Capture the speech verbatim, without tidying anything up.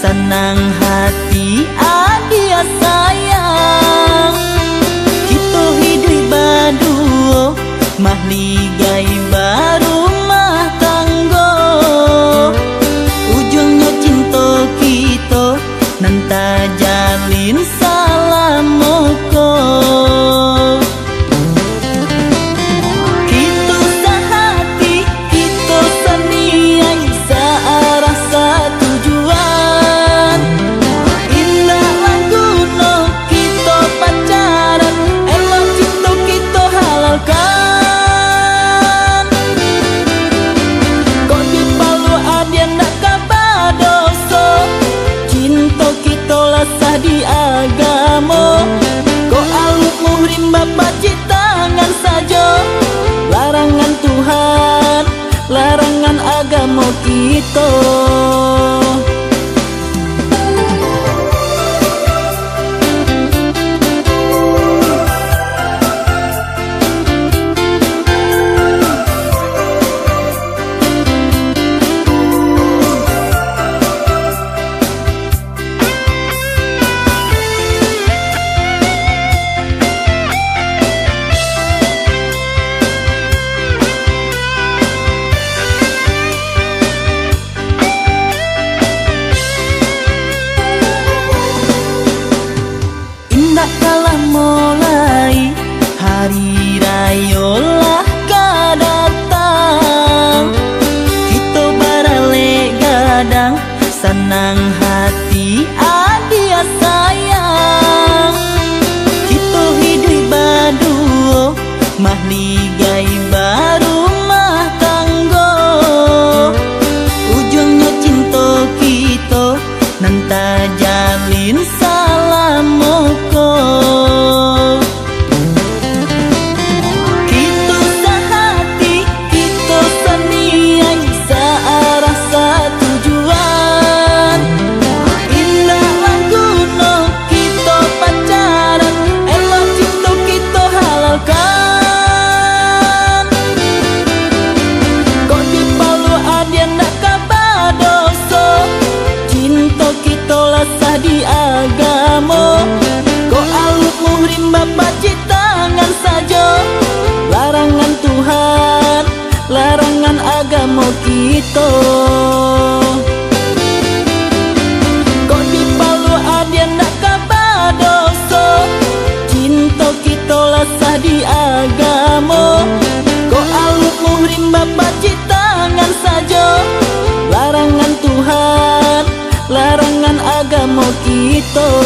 Tanang hati, adia sayang, kito hiduik baduo, mahligai barumah tanggo. Ujuangnyo cinto kito nan tajalin salamo ko. Kito sahati, kito saniaik, saarah satujuan. Indak lah guno kito pacaran, elok cinto kito halalkan. Kok dipaluah adian ndak ka badoso, cinto kito lah sah di agamo. Kok alun muhrim bapacik tangan sajo, larangan Tuhan, larangan agamo kito. Indak ka lamo lai, hari rayo lah ka datang. Kito baralek gadang, sanang hati, adia sayang. Kito hiduik baduo, mahligai barumah tanggo. Ujuangnyo cinto kito nan tajalin salamo ko. Kito sahati, kito saniaik, saarah satujuan. Indak lah guno kito pacaran, elok cinto kito halalkan. Kok dipaluah adian ndak ka badoso, cinto kito lah sah di agamo. Kok alun muhrim bapacik tangan sajo, larangan Tuhan, larangan agamo kito. Kok dipaluah adian ndak ka badoso, cinto kito lah sah di agamo. Kok alun muhrim bapacik tangan sajo, larangan Tuhan, larangan agamo kito.